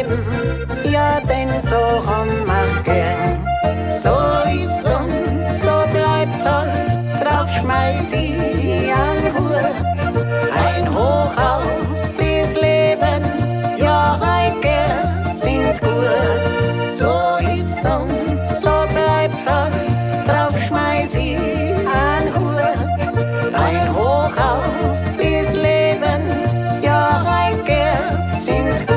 bleiben, ja, denn so ham wir's gern. So ist's und so bleibt's halt, drauf schmeiß i an Hut. Ein Hoch auf des Leben, ja, heut geht's ins gut. So ist's und so bleibt's halt, drauf schmeiß i an Hut. Ein Hoch auf des Leben, ja, heut geht's ins gut.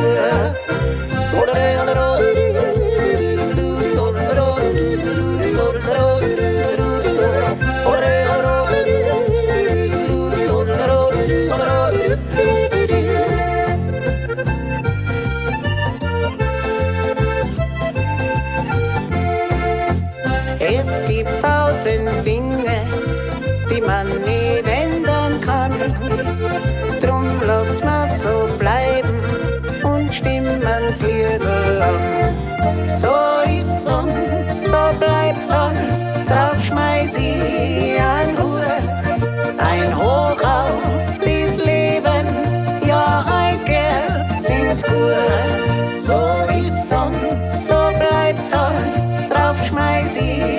Es gibt tausend Dinge, die man nicht ändern kann. Drum lasst mal so bleiben und stimmen's Liedl an. So ist's und so bleibt's halt, drauf schmeiß i an Hut. Ein Hoch auf des Leben, ja, heut geht's ins gut. So ist's und so bleibt's halt, drauf schmeiß i